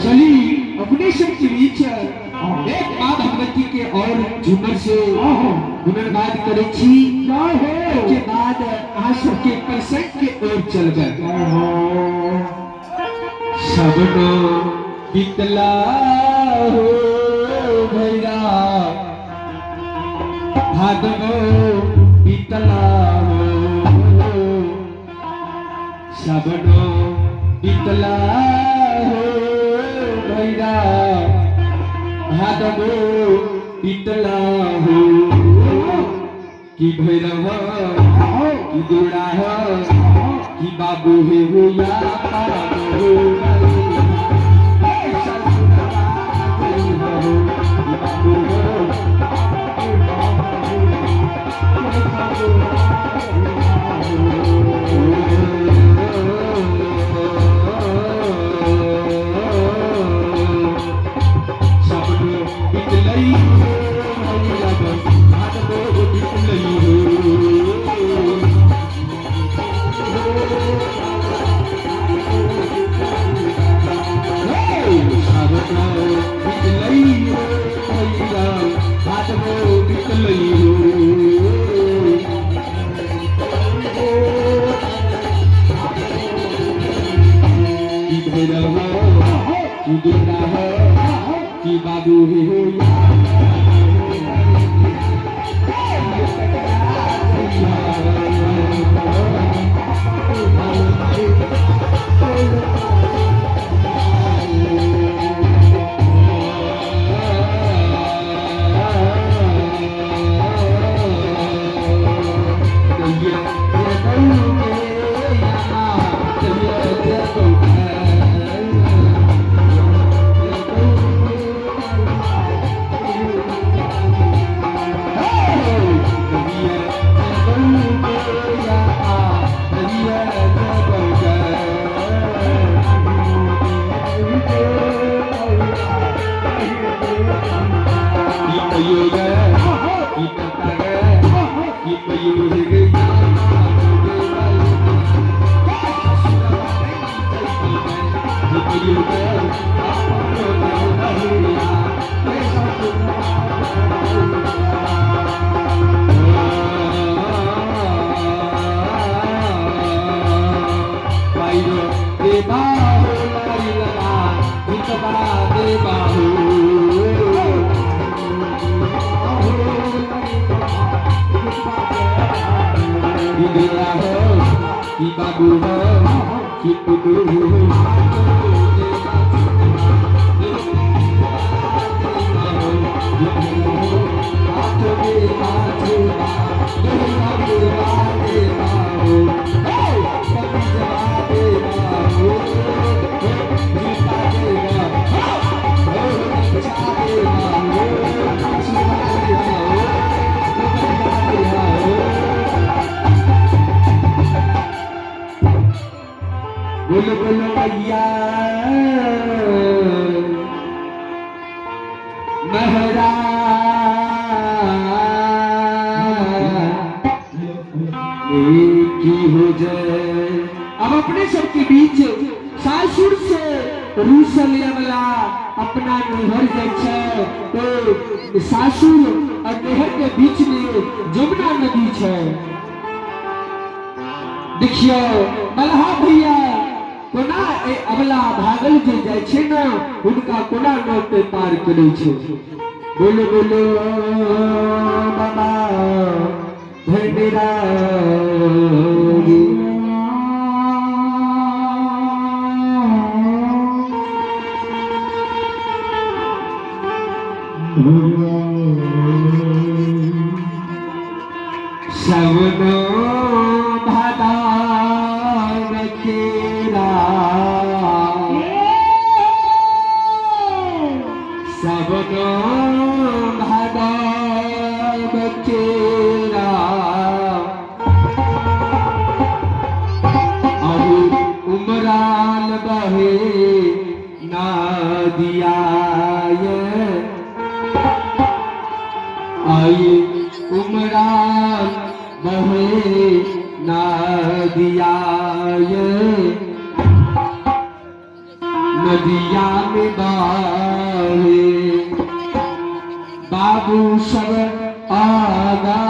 चली अपने सबके बीच एक माँ भगवती के और झूमर से गुणगान करे छी। के बाद अहाँ सबके प्रसंग के ओर चलबै। सबनो बीतला हो भैरा भादवो बीतला हो, सबनो बीतला हो भैरा भादवो बीतला हो। कि भैरव कि गोड़ा हो कि बाबू हे हो या हो बाबू हो। सबनो बितलई हो भैरव भादवो बितलई हो। सबनो बितलई हो भैरव भादवो बितलई हो। कि भैरव कि दुर्गा हो कि बाबू हे हो बाबू हो कि पुतू हो। बोलो बोलो भैया महाराज की हो जाए। अब अपने सबके बीच सासुर से रूसल वाला अपना नैहर जाइ छै, तो सासुर और नैहर के बीच में जमुना नदी छै। देखियो मलहा भैया कोना ए अबला भागल जे जाइ छै ने, हुनका कोना नाव पे पार करै छै। बोलो बोलो बाबा भंडेरा। सवनो भादाव केरा, सवनो भादाव केरा, अहु उमराल बहे नादिया आई उमराल बहे नादिया। नदिया में बहे। बाबू सब आगा